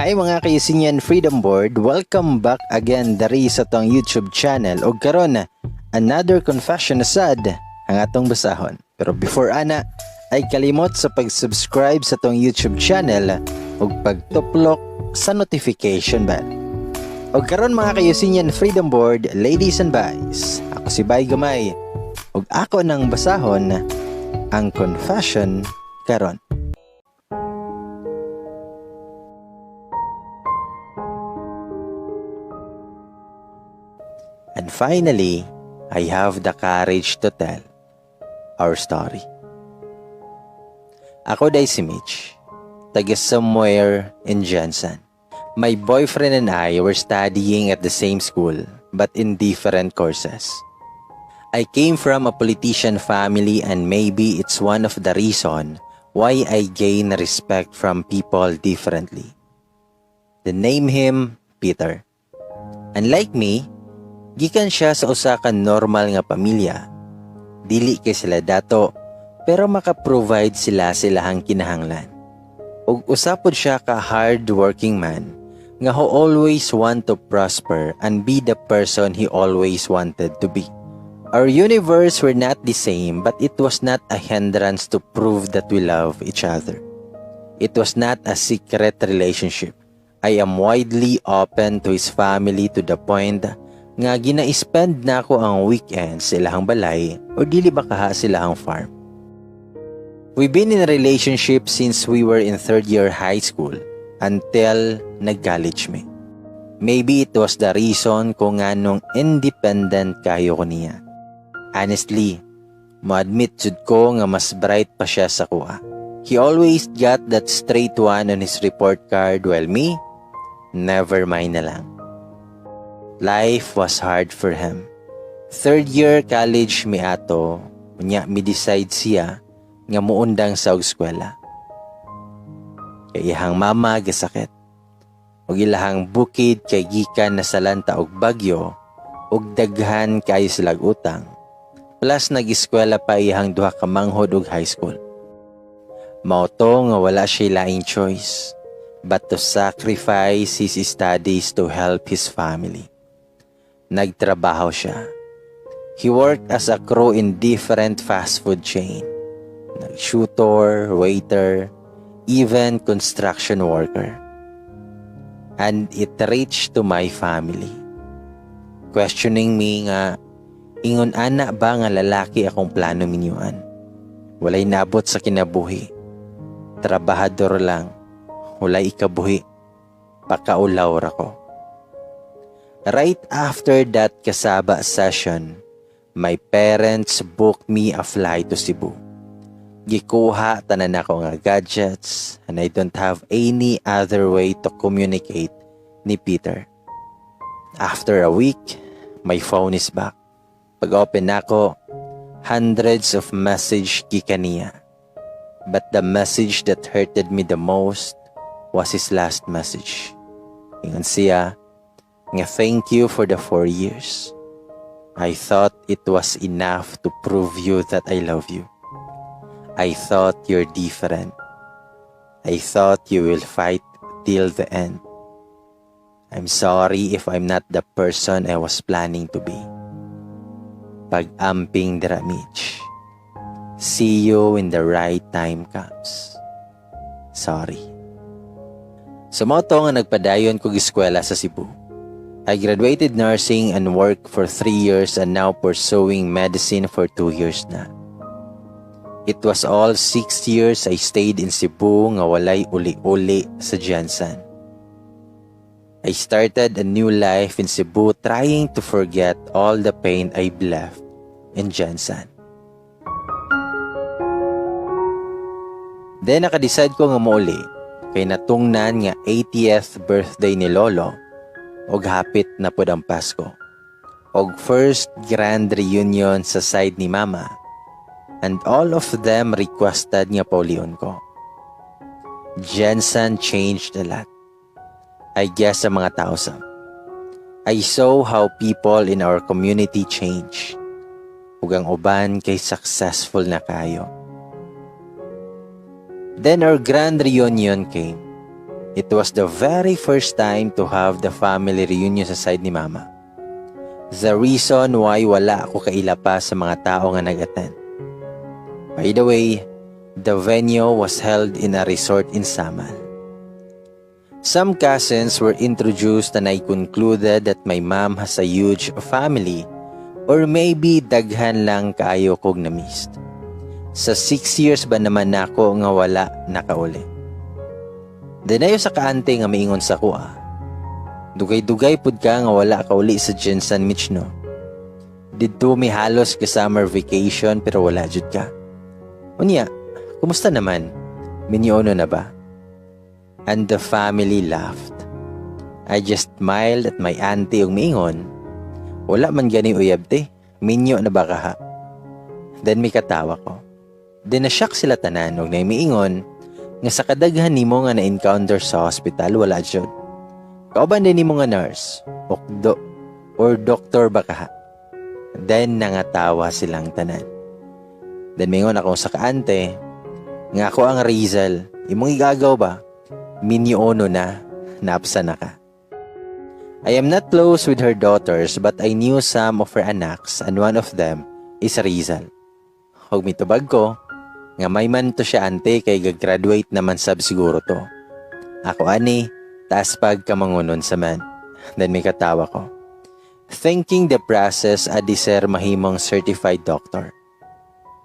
Hi, mga ka-Eusenian Freedom Board! Welcome back again dari sa atong YouTube channel. Og karon, another confession na sad ang atong basahon. Pero before ana, ay kalimot sa pag-subscribe sa atong YouTube channel ug pagtuplok sa notification bell. Og karon, mga ka-Eusenian Freedom Board, ladies and guys, ako si Bay Gamay ug ako nang basahon ang confession karon. And finally, I have the courage to tell our story. Ako diay si Mitch, taga somewhere in GenSan. My boyfriend and I were studying at the same school but in different courses. I came from a politician family and maybe it's one of the reason why I gain respect from people differently. They name him Peter. Unlike me, gikan siya sa usa ka normal nga pamilya. Dili kay sila dato, pero maka-provide sila silahang kinahanglan. Ug usa pod siya ka hard-working man nga who always want to prosper and be the person he always wanted to be. Our universe were not the same, but it was not a hindrance to prove that we love each other. It was not a secret relationship. I am widely open to his family to the point nga gina-spend nako ang weekend sa ilahang balay o dili ba kaha sa ilahang farm. We've been in a relationship since we were in third year high school until nag-college me. Maybe it was the reason kung nganong independent kayo ko niya. Honestly, mo-admit jud ko nga mas bright pa siya sa akoa. He always got that straight one on his report card, while me, never mind na lang. Life was hard for him. Third year college mi ato, unya mi decide siya nga muundang sa og eskwela. Kay iyahang mama gasakit. Ug ilahang bukid kay gikan nasalanta og bagyo ug daghan kaayo silag utang. Plus nag-eskwela pa iyahang duha ka manghod og high school. Mao to nga wala siya laing choice but to sacrifice his studies to help his family. Nagtrabaho siya. He worked as a crew in different fast food chain. Nag-shooter, waiter, even construction worker. And it reached to my family. Questioning me nga, ingon ana ba nga lalaki akong plano minyuan? Walay nabot sa kinabuhi. Trabahador lang. Walay ikabuhi. Pakaulaw ra ko. Right after that kasaba session, my parents booked me a flight to Cebu. Gikuha tanan ako nga gadgets and I don't have any other way to communicate ni Peter. After a week, my phone is back. Pag-open nako, hundreds of message gikan niya. But the message that hurted me the most was his last message. Ingon siya nga thank you for the 4 years. I thought it was enough to prove you that I love you. I thought you're different. I thought you will fight till the end. I'm sorry if I'm not the person I was planning to be. Pag-amping dira, Mitch. See you when the right time comes. Sorry. So mao to nga nagpadayon kog eskwela sa Cebu. I graduated nursing and worked for 3 years and now pursuing medicine for 2 years na. It was all 6 years I stayed in Cebu nga walay uli-uli sa GenSan. I started a new life in Cebu, trying to forget all the pain I've left in GenSan. Then nakadecide ko nga mouli kay natungnan nga 80th birthday ni Lolo og hapit na pod ang Pasko. Og first grand reunion sa side ni Mama, and all of them requested nga paulion ko. GenSan changed a lot. I guess sa mga tao sa. I saw how people in our community change. Ug ang uban kay successful na kayo. Then our grand reunion came. It was the very first time to have the family reunion sa side ni Mama. The reason why wala ako kaila pa sa mga tao nga nag-attend. By the way, the venue was held in a resort in Samal. Some cousins were introduced and I concluded that my mom has a huge family or maybe daghan lang kaayo kog na-missed. Sa 6 years ba naman nako nga wala nakauli. Dinayo sa kaante nga miingon sa kuha. "Dugay-dugay pud ka nga wala kauli sa GenSan, Mitch, no? Didto mi halos ka summer vacation pero wala jud ka. Unya, kumusta naman? Minyono na ba?" And the family laughed. I just smiled at my auntie ug miingon, "Wala man gani uyab te, minyo na ba kaha?" Then mikatawa ko. Then na-shock sila tanan ug miingon nga, "Sa kadaghan nimo nga na-encounter sa hospital, wala jud. Kauban din nimo nga nurse, okdo, or doktor ba kaha?" Then nangatawa silang tanan. Then mingon ako sa kaante nga ako ang Rizal, imong igagaw ba? Minyono na, napsa na ka." I am not close with her daughters, but I knew some of her anaks and one of them is Rizal. Ug mitubag ko nga may man to siya, ante, kay gagraduate naman sab siguro to. Ako ani, taas pag kamangunon sa man. Then may katawa ko. Thinking the process adi sir mahimong certified doctor.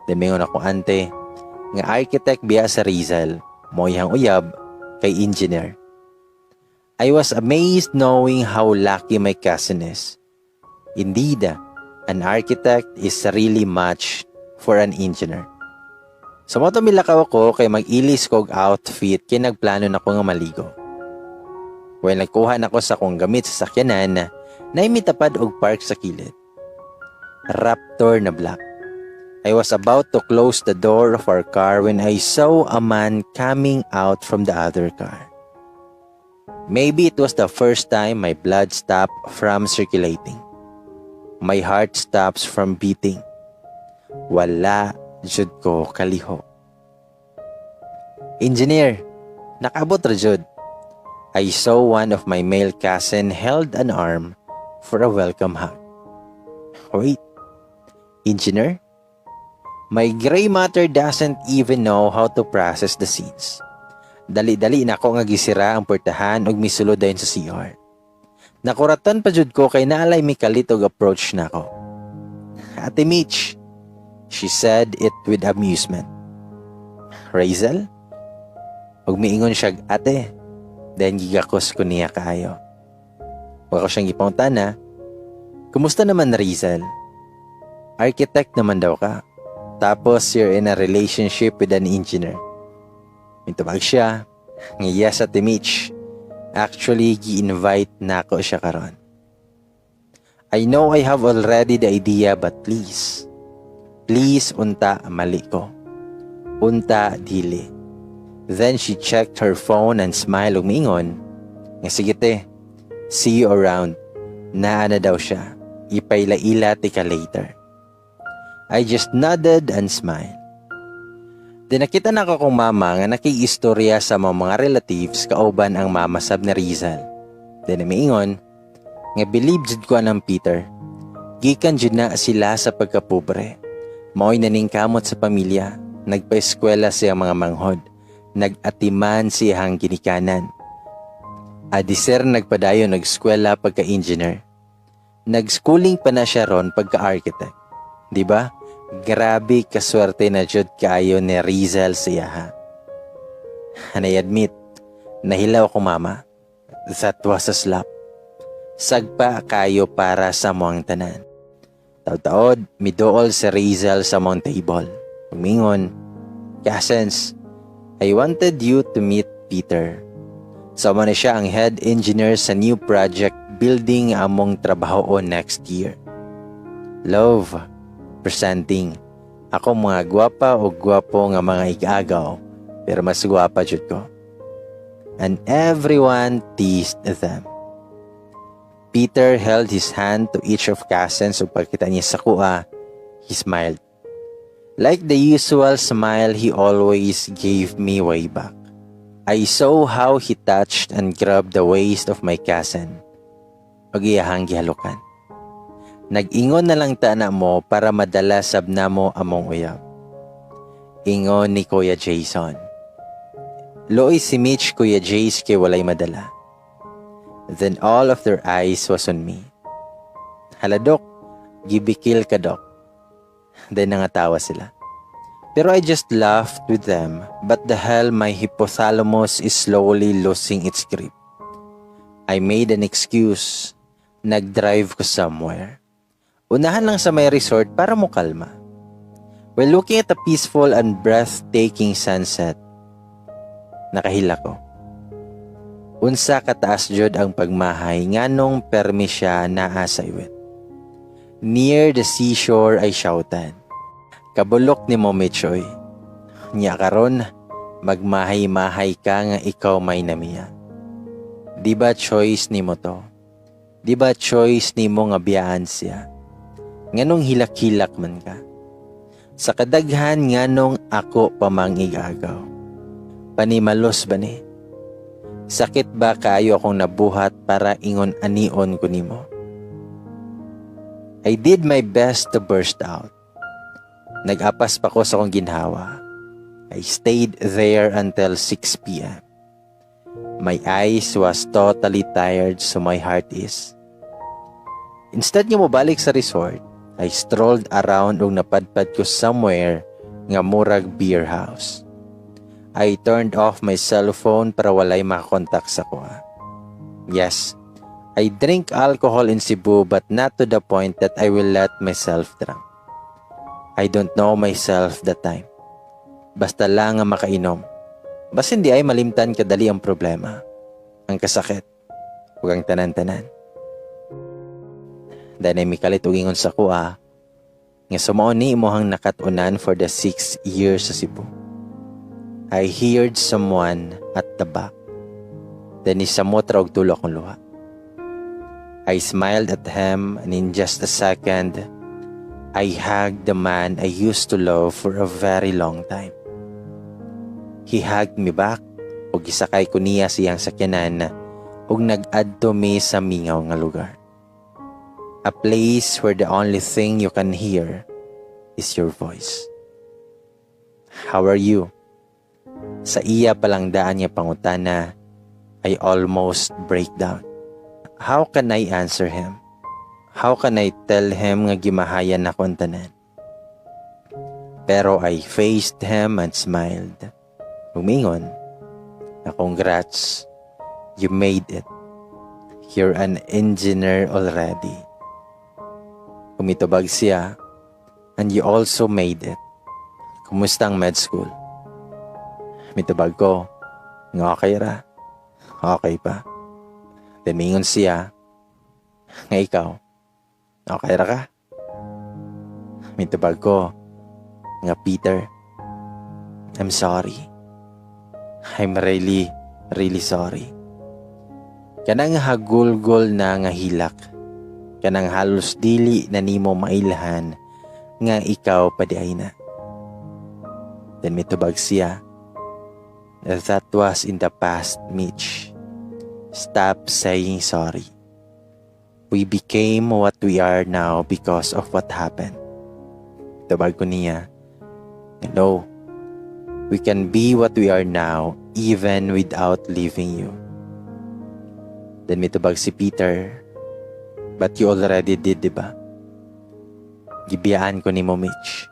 Then mingon ako ante nga architect biya sa Rizal, mo iyang uyab kay engineer. I was amazed knowing how lucky my cousin is. Indeed, an architect is really much for an engineer. Sa mo milakaw ako kay mag-ilis kog outfit kay nagplano na ko nga maligo. When nagkuha na ko sa akong gamit sa sakyanan, naay mitapad og park sa kilid. Raptor na black. I was about to close the door of our car when I saw a man coming out from the other car. Maybe it was the first time my blood stopped from circulating. My heart stops from beating. Wala jud ko kaliho. "Engineer, nakaabot ra jud." I saw one of my male cousin held an arm for a welcome hug. Wait, engineer? My gray matter doesn't even know how to process the scenes. Dali-dali na ako nga gisira ang portahan ug misulod dayon sa CR. Nakuratan pa jud ko kay naalay mikalit og approach nako. "Ate Mitch," she said it with amusement. "Razel?" Ug miingon siya, "Ate." Then gigakos ko niya kaayo. Wa ko siyang gipangutana, "Kumusta naman, Razel? Architect naman daw ka. Tapos you're in a relationship with an engineer." Mitubag siya nga, "Yes, Ate Mitch. Actually, gi-invite na ako siya karon." I know I have already the idea, but please, please, unta mali ko. Unta dili. Then she checked her phone and smiled ug miingon nga, "Sige te, see you around." Naa na daw siya. Ipaila-ila tika later. I just nodded and smiled. Then nakita na ko kong mama nga nakig-istorya sa mga relatives kauban ang mama sab ni Rizal. Then miingon nga, "Believe jud ko anang Peter. Gikan jud na sila sa pagkapobre. Mao'y naningkamot sa pamilya. Nagpa-eskwela siya mga manghod. Nag-atiman siyang ginikanan. Adi sir nagpadayon nag-eskwela pagka-engineer. Nag-schooling pa na siya ron pagka-architect. Di ba? Grabe kaswerte na jud kaayo ni Rizal siya ha." And I admit, nahilaw ko, mama. That was a slap. Sagpa kayo para sa among tanan. Taod-taod, miduol si Rizal sa among table. Umingon, "Cousins, I wanted you to meet Peter. So na siya ang head engineer sa new project building among trabaho next year. Love, presenting. Ako mga gwapa o gwapo nga mga igagaw, pero mas gwapa jud ko." And everyone teased them. Peter held his hand to each of cousins ug pagkita niya sa kuha, he smiled. Like the usual smile he always gave me way back. I saw how he touched and grabbed the waist of my cousin ug iyahang gihalukan. "Nag-ingon na lang ta na mo para madala sab namo among uyab," ingon ni Kuya Jason. "Luoy si Mitch, Kuya Jace, kay walay madala." Then all of their eyes was on me. "Hala dok, gibikil ka, dok." Then nangatawa sila. Pero I just laughed with them, but the hell, my hypothalamus is slowly losing its grip. I made an excuse. Nag-drive ko somewhere. Unahan lang sa may resort para mo kalma. While looking at the peaceful and breathtaking sunset, nakahilak ko. Unsa kataas jud ang pagmahay, nganong permi siya naa sa iwit. Near the seashore, I shouted, "Kabulok nimo, Mitch, oy. Nya karon, magmahay-mahay ka nga ikaw may namiya. Di ba choice nimo to? Di ba choice nimo nga biyaan siya? Nganong hilak-hilak man ka? Sa kadaghan, nganong ako pa mang igagaw? Panimalos ba ni? Sakit ba kaayo akong nabuhat para ingon anion ko nimo?" I did my best to burst out. Nag-apas pa ko sa akong ginhawa. I stayed there until 6 p.m. My eyes was totally tired, so my heart is. Instead nga mobalik sa resort, I strolled around ug napadpad ko somewhere nga murag beer house. I turned off my cell phone para walay makakontak sa akoa. Yes, I drink alcohol in Cebu, but not to the point that I will let myself drunk. I don't know myself that time. Basta lang nga makainom. Basin diay malimtan kadali ang problema, ang kasakit, ug ang tanan-tanan. Then ay mikalit og ingon sa akoa nga so mao ni imuhang nakat-unan for the 6 years sa Cebu. I heard someone at the back. Then nisamot ra og tulo akong luha. I smiled at him, and in just a second, I hugged the man I used to love for a very long time. He hugged me back ug gisakay ko niya siyang sakyanan ug nag-adto mi sa mingaw nga lugar. A place where the only thing you can hear is your voice. "How are you?" Sa iya palang daan niya pangutana, I almost break down. How can I answer him? How can I tell him nga gimahayan nako ang tanan? Pero I faced him and smiled. Ug miingon na, "Congrats, you made it. You're an engineer already." Mitubag siya, "And you also made it. Kumusta ang med school?" Mitubag ko nga okay ra. Okay pa. Then mingon siya nga, "Ikaw, okay ra ka?" Mitubag ko nga, "Peter, I'm sorry. I'm really, really sorry." Kanang hagulgol na nga hilak. Kanang halos dili na nimo mailhan nga ikaw pa diay na. Then mitubag siya, "That was in the past, Mitch. Stop saying sorry. We became what we are now because of what happened." Tubag ko niya, "No, we can be what we are now even without leaving you." Then mitubag si Peter, "But you already did, di ba? Gibiyaan ko nimo, Mitch.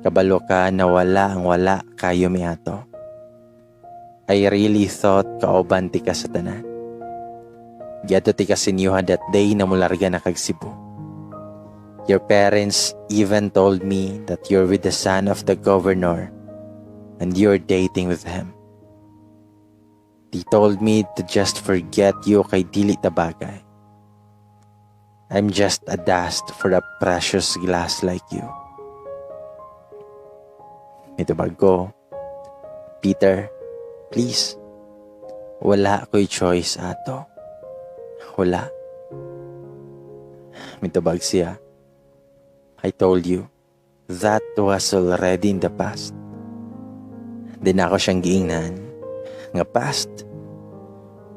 Kabalo ka na wala ang wala kayo miato. I really thought kauban tika sa tanan. Giadto tika sa inyoha that day na mularga na kag Cebu. Your parents even told me that you're with the son of the governor and you're dating with him. They told me to just forget you kay dili ta bagay. I'm just a dust for a precious glass like you." Mitubag ko, "Peter, please. Wala ko'y choice ato. Wala." Mitubag siya, "I told you, that was already in the past." Then ako siyang giingnan. Nga past.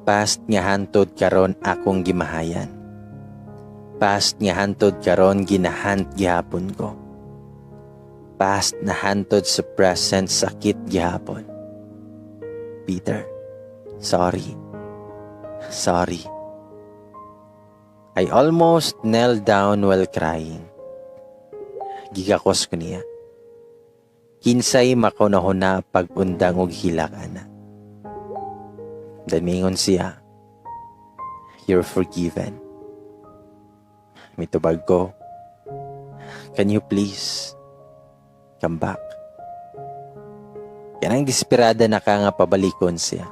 Past nga hantod karon akong gimahayan. Past nga hantod karon gina-haunt gihapon ko. Past na hantod sa present sakit gihapon. Peter, sorry. Sorry. I almost knelt down while crying. Gigakos ko niya. Kinsay makahuna-huna pag-undang og hilak ana. Then mingon siya, "You're forgiven." Mitubag ko, "Can you please come back?" Kanang desperada na ka nga pabalikon siya.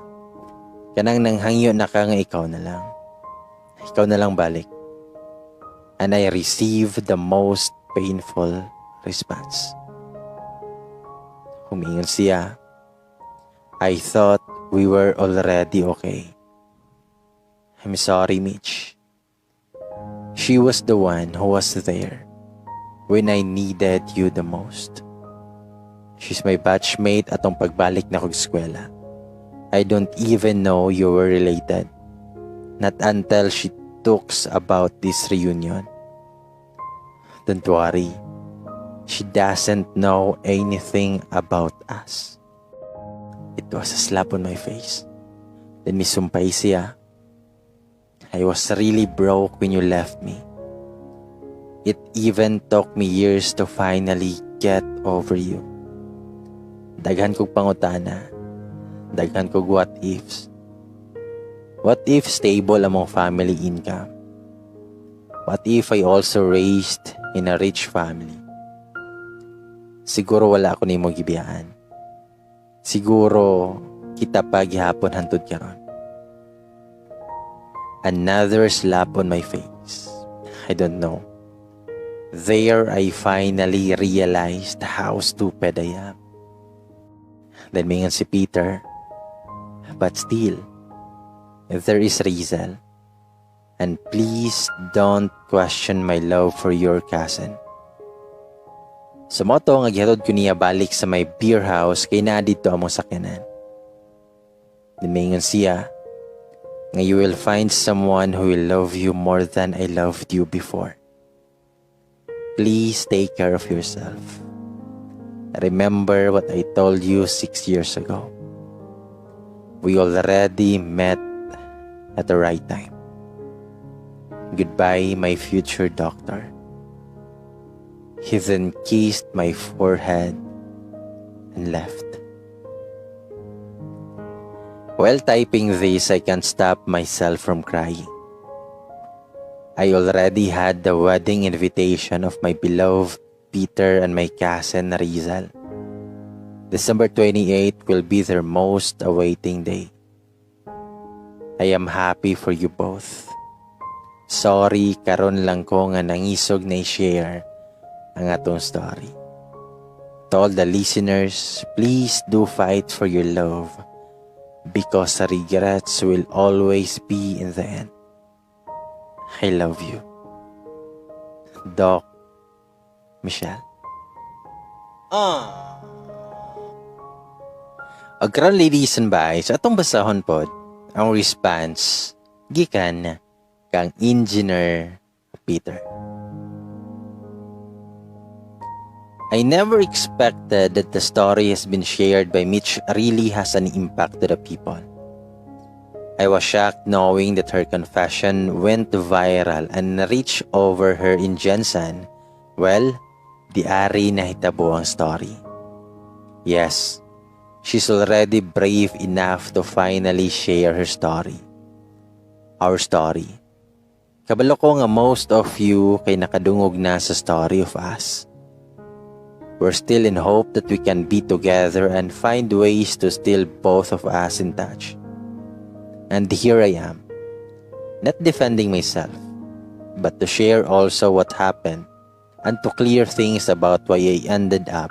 Kanang nanghangyo na ka nga ikaw na lang. Ikaw na lang balik. And I received the most painful response. Humingon siya, "I thought we were already okay. I'm sorry, Mitch. She was the one who was there when I needed you the most. She's my batchmate atong pagbalik na kog eskwela. I don't even know you were related. Not until she talks about this reunion. Don't worry. She doesn't know anything about us." It was a slap on my face. Then misumpay siya, "I was really broke when you left me. It even took me years to finally get over you. Daghan kog pangutana. Daghan kog what ifs. What if stable among family income? What if I also raised in a rich family? Siguro wala ako nimo gibiyaan. Siguro kita pa gihapon hantod karon." Another slap on my face. I don't know. There I finally realized how stupid I am. Then mingon si Peter, "But still, there is Rizal. And please don't question my love for your cousin." So mao to nga gihatod ko niya balik sa may beer house kay naa didto among sakyanan. Then mingon siya nga you will find someone who will love you more than I loved you before. Please take care of yourself. Remember what I told you 6 years ago. We already met at the right time. Goodbye, my future doctor." He then kissed my forehead and left. While typing this, I can't stop myself from crying. I already had the wedding invitation of my beloved Peter and my cousin Rizal. December 28 will be their most awaiting day. I am happy for you both. Sorry, karon lang ko nga nangisog na i-share ang atong story. To all the listeners, please do fight for your love because regrets will always be in the end. I love you. Doc Michelle. Ah. Ug karon, ladies and guys, atong basahon pod ang response gikan kang Engineer Peter. "I never expected that the story has been shared by Mitch really has an impact to the people. I was shocked knowing that her confession went viral and reached over her in GenSan. Well, diari nahitabo ang story. Yes, she's already brave enough to finally share her story. Our story. Kabalo ko nga most of you kay nakadungog na sa story of us. We're still in hope that we can be together and find ways to still both of us in touch. And here I am, not defending myself, but to share also what happened and to clear things about why I ended up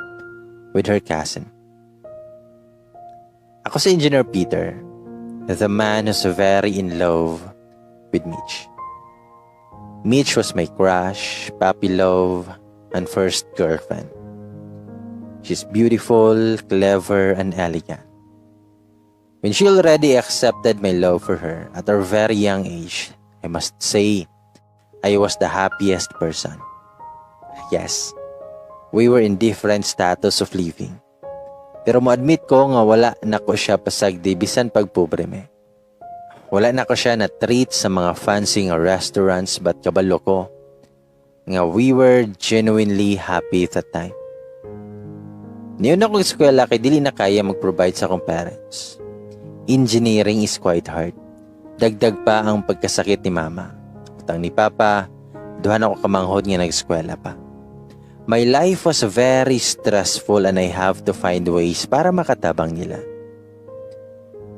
with her cousin. Ako si Engineer Peter, the man who's very in love with Mitch. Mitch was my crush, puppy love, and first girlfriend. She's beautiful, clever, and elegant. When she already accepted my love for her at her very young age, I must say, I was the happiest person. Yes, we were in different status of living. Pero mo-admit ko nga wala na ko siya pasagdi bisan pagpobre me. Wala na ko siya na treat sa mga fancy nga restaurants, but kabalo ko nga we were genuinely happy that time. Niuna ko eskwela kay dili na kaya mag-provide sa akong parents. Engineering is quite hard. Dagdag pa ang pagkasakit ni Mama. Utang ni Papa, duha na ko kamanghod nga nag-eskwela pa. My life was very stressful and I have to find ways para makatabang nila.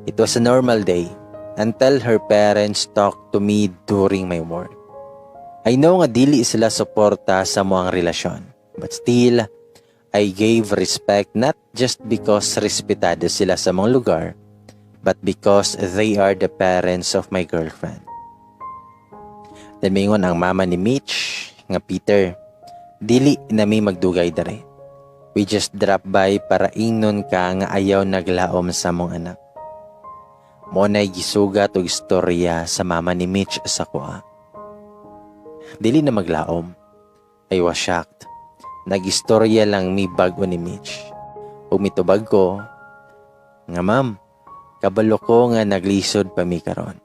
It was a normal day until her parents talked to me during my work. I know nga dili sila suporta sa among relasyon. But still, I gave respect not just because respetado sila sa among lugar, but because they are the parents of my girlfriend. Then mingon ang mama ni Mitch nga, "Peter, dili na mi magdugay dere. We just drop by para ingnon ka nga ayaw nag laom sa among anak." Mao na'y gisugat og istorya sa mama ni Mitch sa akoa. Dili na maglaom. I was shocked. Nag-istorya lang mi bag-o ni Mitch. Ug mitubag ko nga, "Ma'am, kabalo ko nga naglisod pa mi karon."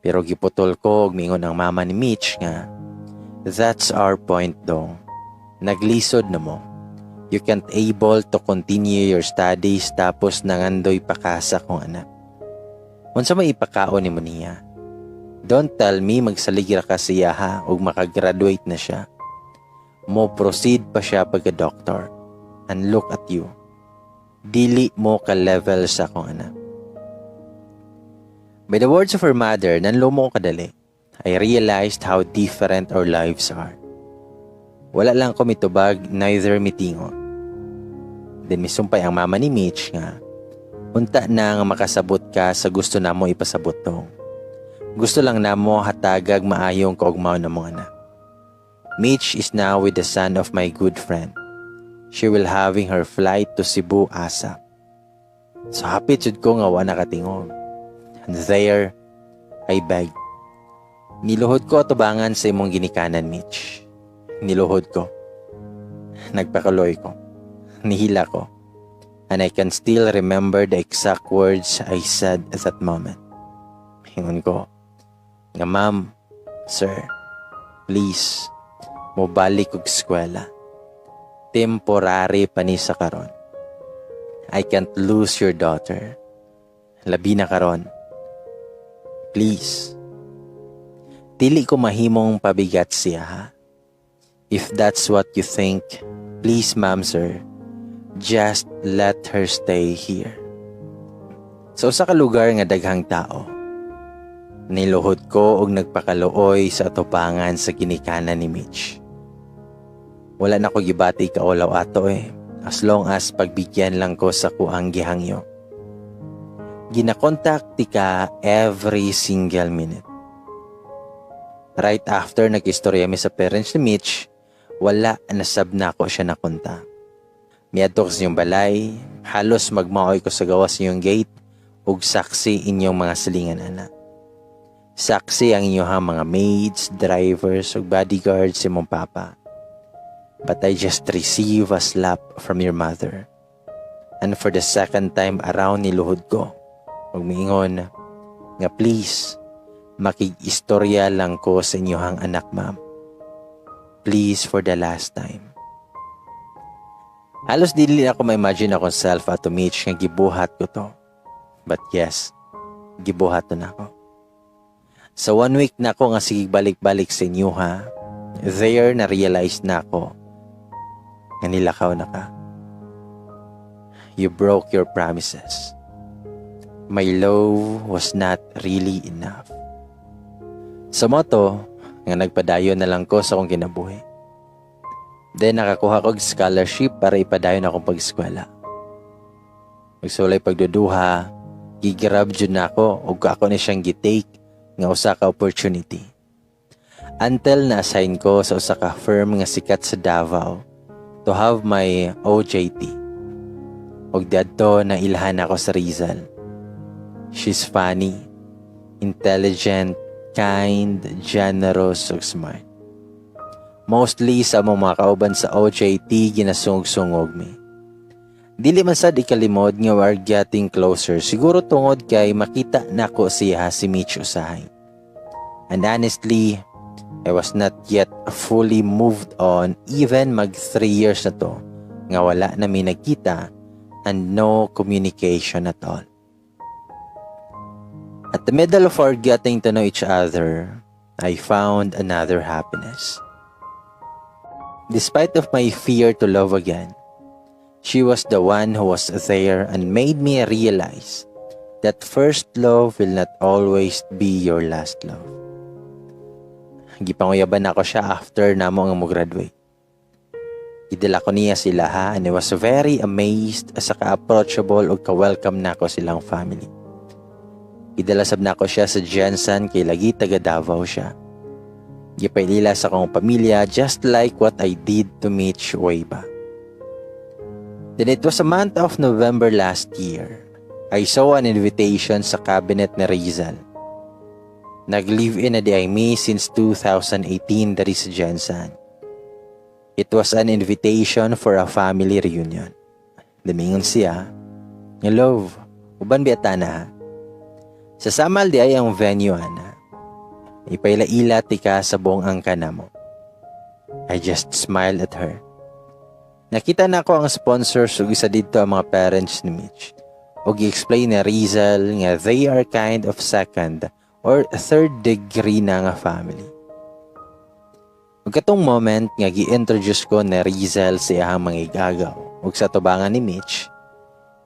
Pero giputol ko og mingon ang mama ni Mitch nga, "That's our point dong. Naglisod na mo. You can't able to continue your studies tapos nangandoy pa ka sa akong anak. Unsa may ipakaon nimo niya? Don't tell me magsalig ra ka siya ha ug makagraduate na siya. Mo proceed pa siya pagka-doctor. And look at you. Dili mo ka level sa akong anak." By the words of her mother, nanlumo ko kadali. I realized how different our lives are. Wala lang ko mitubag, neither mitingo. Then misumpay ang mama ni Mitch nga, "Unta na nga makasabot ka sa gusto namo ipasabot dong. Gusto lang namo hatagag maayong kaugmaon ng mga anak. Mitch is now with the son of my good friend. She will having her flight to Cebu ASAP." So happy jud ko nga wa nakatingog. And there, I begged. Niluhod ko atubangan sa imong ginikanan, Mitch. Niluhod ko. Nagpakaluoy ko. Nihila ko. And I can still remember the exact words I said at that moment. Ingon ko nga, "Ma'am, sir, please, mobalik og eskwela. Temporary pa ni sa karon. I can't lose your daughter. Labi na karon. Please. Dili ko mahimong pabigat siya ha. If that's what you think, please, ma'am, sir, just let her stay here." Sa usa ka lugar nga daghang tao, niluhod ko og nagpakaluoy sa atubangan sa ginikanan ni Mitch. Wala na ko gibati kaulaw ato eh, as long as pagbigyan lang ko sa akoang gihangyo. Ginakontak tika every single minute. Right after nag-istorya mi sa parents ni Mitch, wala nasab na ako siya nakontak. Miadto ko sa inyong balay, halos magmaoy ko sa gawas inyong gate, ug saksi inyong mga silingan ana. Saksi ang inyong mga maids, drivers, ug bodyguards sa imong papa. But I just receive a slap from your mother. And for the second time around, niluhod ko ug miingon nga please, makig-istorya lang ko sa inyong anak, ma'am. Please, for the last time. Halos dili ako ma-imagine akong self ato, Mitch, nga gibuhat ko to. But yes, gibuhat to nako. Sa one week na ako nga sige balik-balik sa inyo ha, there na-realize na ako nga nilakaw na ka. You broke your promises. My love was not really enough. Sa mao to, nga nagpadayon na lang ko sa akong kinabuhi. Then nakakuha ko og scholarship para ipadayon akong pag-eskwela. Magsulay pagduduha, gigrab jud na ako ug ako ni siyang gitake nga usa ka opportunity. Until na-assign ko sa usa ka firm nga sikat sa Davao to have my OJT. Ug dadto na ilhan ako sa Rizal. She's funny, intelligent, kind, generous, ug smart. Mostly sa among mga kauban sa OJT, ginasungog-sungog mi. Dili man sad ikalimod nga we are getting closer, siguro tungod kay makita nako siya si Mitch usahay. And honestly, I was not yet fully moved on even mag 3 years na to nga wala na mi nagkita and no communication at all. At the middle of our getting to know each other, I found another happiness. Despite of my fear to love again, she was the one who was there and made me realize that first love will not always be your last love. Gipanguyaban nako siya after namo nga mo-graduate. Gidala ko niya sila ha, and I was very amazed sa ka-approachable ug ka-welcome nako silang family. Gidala sab nako siya sa GenSan kay lagi taga Davao siya. Gipailila sa akong pamilya just like what I did to Mitch way back. Then it was a month of November last year. I saw an invitation sa cabinet ni Rizal. Nag-live-in na diay mi since 2018 diri sa GenSan. It was an invitation for a family reunion. Miingon siya, "Love, uban biya ta na. Sa Samal diay ang venue ana. Ipaila-ila tika sa buong angkan namo." I just smiled at her. Nakita nako ang sponsors ug isa didto ang mga parents ni Mitch. Ug i-explain ni Rizal nga they are kind of second or third degree na nga family. Ug katong moment nga gi-introduce ko ni Rizal sa iyang mga igagaw ug sa tubangan ni Mitch,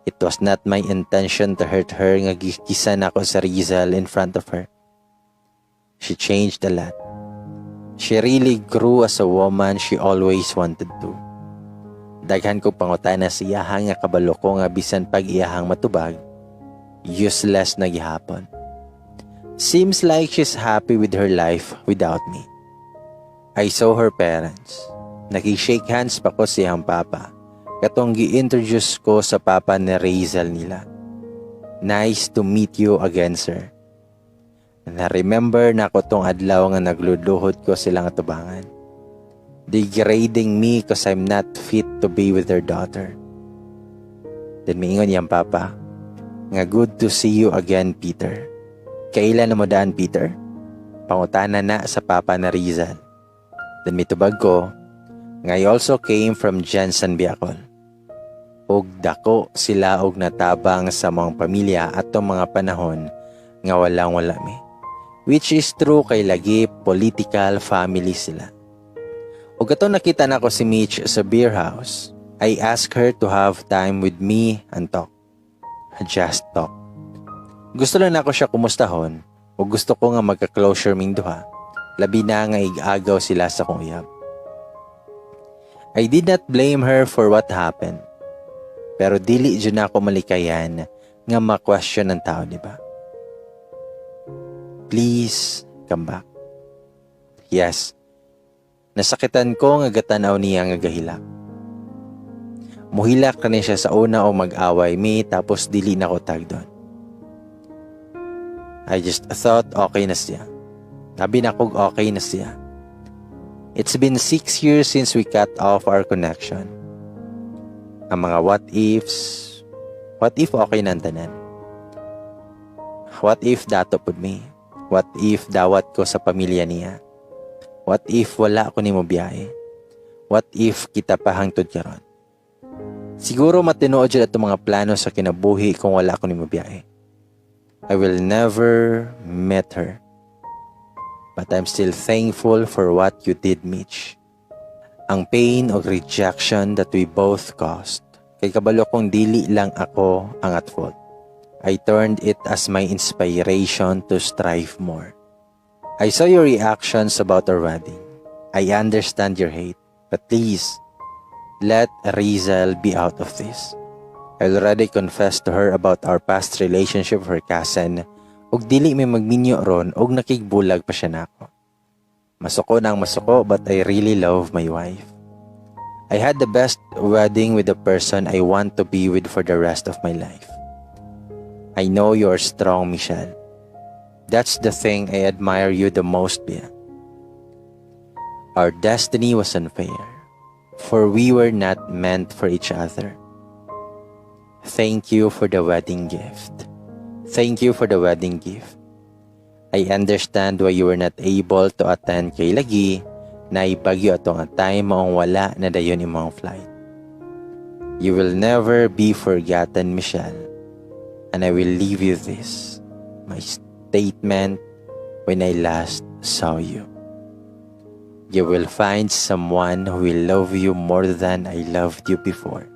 it was not my intention to hurt her nga gi-kiss-an nako sa Rizal in front of her. She changed a lot. She really grew as a woman she always wanted to. Daghan ko pangutana sa iyaha nga kabalo ko nga bisan pag iyahang matubag, useless na gihapon. Seems like she's happy with her life without me. I saw her parents. Naki-shake hands pa ko sa iyang papa. Katong gi-introduce ko sa papa ni Razel nila. "Nice to meet you again, sir." Na-remember nako tong adlaw nga nagluluhod ko silang atubangan. Degrading me 'cause I'm not fit to be with their daughter. Then miingon iyang papa, nga "Good to see you again, Peter." "Kaila na mo daan, Peter?" Pangutana na sa papa na Rizal. Then mitubag ko, nga I also came from GenSan Biacol. Og dako sila og natabang sa mga pamilya atong mga panahon nga walang wala mi. Which is true kay lagi political family sila. Ug katong nakita nako si Mitch sa beer house, I asked her to have time with me and talk. Just talk. Gusto lang nako siya kumustahon ug gusto ko nga magka-closure ming duha. Labi na nga ig-agaw sila sa akong uyab. I did not blame her for what happened. Pero dili jud nako malikayan nga ma-question ng tao, di ba? Please come back. Yes. Nasakitan ko nga gatanaw niya nga gahilak. Muhilak ni siya sa una o mag-away mi tapos dili na ko tagdon. I just thought okay na siya. Sabi na kog okay na siya. It's been 6 years since we cut off our connection. Ang mga what ifs, what if okay na ang tanan? What if dato pud mi? What if dawat ko sa pamilya niya? What if wala ko nimo biyahe? What if kita pa hangtod karon? Siguro matinuod jud atong mga plano sa kinabuhi kung wala ko nimo biyahe. I will never met her. But I'm still thankful for what you did, Mitch. Ang pain of rejection that we both caused. Kay kabalo kong dili lang ako ang at fault. I turned it as my inspiration to strive more. I saw your reactions about our wedding. I understand your hate, but please, let Rizal be out of this. I already confessed to her about our past relationship with her cousin ug dili mi magminyo ron ug nakigbulag pa siya nako. Masuko nang masuko, but I really love my wife. I had the best wedding with the person I want to be with for the rest of my life. I know you're strong, Michelle. That's the thing I admire you the most, Bia. Our destiny was unfair, for we were not meant for each other. Thank you for the wedding gift. Thank you for the wedding gift. I understand why you were not able to attend kay lagi naay bagyo ato nga time maong wala na dayon imong flight. You will never be forgotten, Michelle. And I will leave you this, my statement when I last saw you. You will find someone who will love you more than I loved you before.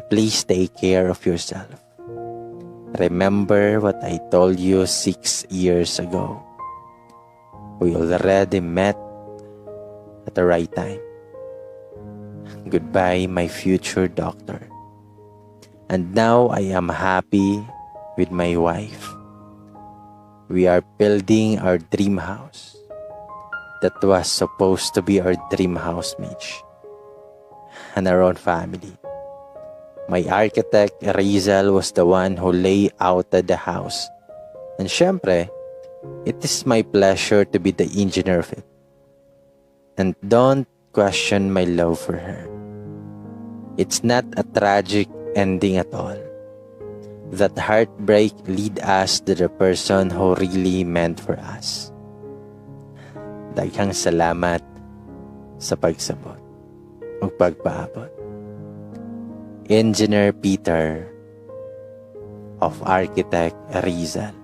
Please take care of yourself. Remember what I told you 6 years ago. We already met at the right time. Goodbye, my future doctor. And now I am happy with my wife. We are building our dream house. That was supposed to be our dream house, Mitch. And our own family. My architect, Rizal, was the one who lay out the house. And syempre, it is my pleasure to be the engineer of it. And don't question my love for her. It's not a tragic ending at all. That heartbreak lead us to the person who really meant for us. Daghang salamat sa pagsabot ug pagpaabot. Engineer Peter of Architect Rizal.